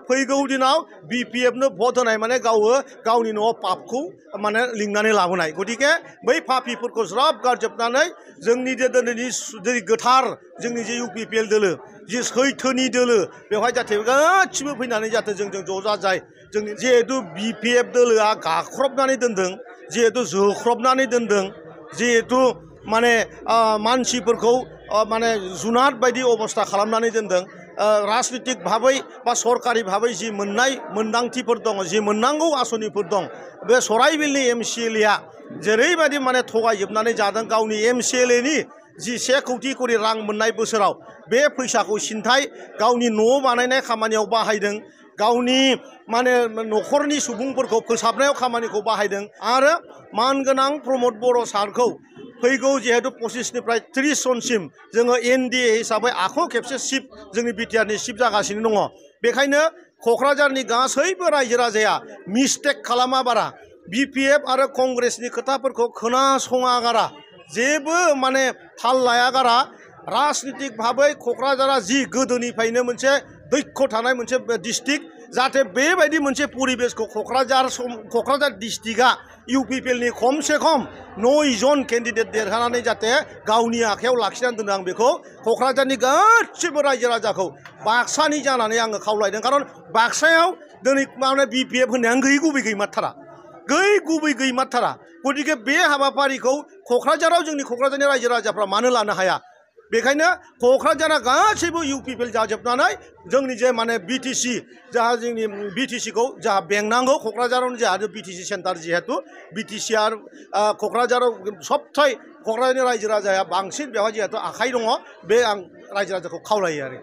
फैगौ दिनाव BPF नो भट होनाय माने गावनि न'आव पापखौ माने लिंनानै लाबोनाय गतिके बै पापिफोरखौ ज्राब गारजोबनानै जोंनि जे दिनैनि गोथार जोंनि जे UPPL दोलो जे सैथोनि दोलो बेवहाय जाहाथे गासिबो फैनानै जाहाथे जोंजों ज' जाजाय जोंनि जिहेतु BPF दोलोआ गाख्रबनानै दोनदों जिहेतु जोख्रबनानै दोनदों जिहेतु माने मानसिफोरखौ माने जुनाद बायदि अबस्था खालामनानै दोनदों राजनीतिक भाबै बा सरकारि भाबै जि मोननाय मोनदांथिफोर दङ जि मोननांगौ आसनिफोर दं बे सराइबिलनि MCLA जेरैबायदि माने थगायजोबनानै जादों गावनि MCLA नि जि 1 कौटि करि रां मोननाय बोसोराव बे फैसाखौ सिन्थाय गावनि न' बानायनाय खामानियाव बाहायदों गावनि माने न'खरनि सुबुंफोरखौ फोसाबनायाव खामानिखौ बाहायदों आरो मानगोनां प्रमद बर' सारखौ फैगौ जिहेतु 25 निफ्राय 30 जनसिम जोङो NDA हिसाबै आख' खेबसे चिफ जोंनि बिटिआरनि चिफ जागासिनो दङ बेखायनो क'क्राझारनि गासैबो रायजो राजाया मिस्टेक खालामा बारा BPF आरो कंग्रेसनि खोथाफोरखौ खोनासङागारा जेबो माने थाल लायागारा राजनीतिक भाबै क'क्राझारा जि गोदोनिफ्रायनो मोनसे दैक्ष थानाय मोनसे डिस्ट्रिक्ट जाहाथे बेबायदि मोनसे परिबेसखौ क'क्राझार डिस्ट्रिक्टआ UPPL नि खमसे खम 9 जन केन्डिडेट देरहानानै जाहाथे गावनि आखायाव लाखिनानै दोनो आं बेखौ क'क्राझारनि गासिबो रायजो राजाखौ बाक्सानि जानानै आङो खावलायदों खारन बाक्सायाव दिनै माने BPF होननाया गुबै गैमारथारा गुबै गैमारथारा गतिके बे हाबाफारिखौ क'क्राझाराव जोंनि क'क्राझारनि रायजो राजाफ्रा मानो लानो हाया बेखायनो क'क्राझारा गासैबो UPPL जाजोबनानै जोंनि जे माने BTC जाहा जोंनि BTC खौ जाहा बेंनांगौ क'क्राझारावनो जाहा BTC सेन्टार जिहेतु BTC आरो क'क्राझाराव सबथाय क'क्राझारनि रायजो राजाया बांसिन बेवहाय जिहेतु आखाइ दङ बे आं रायजो राजाखौ खावलायो आरो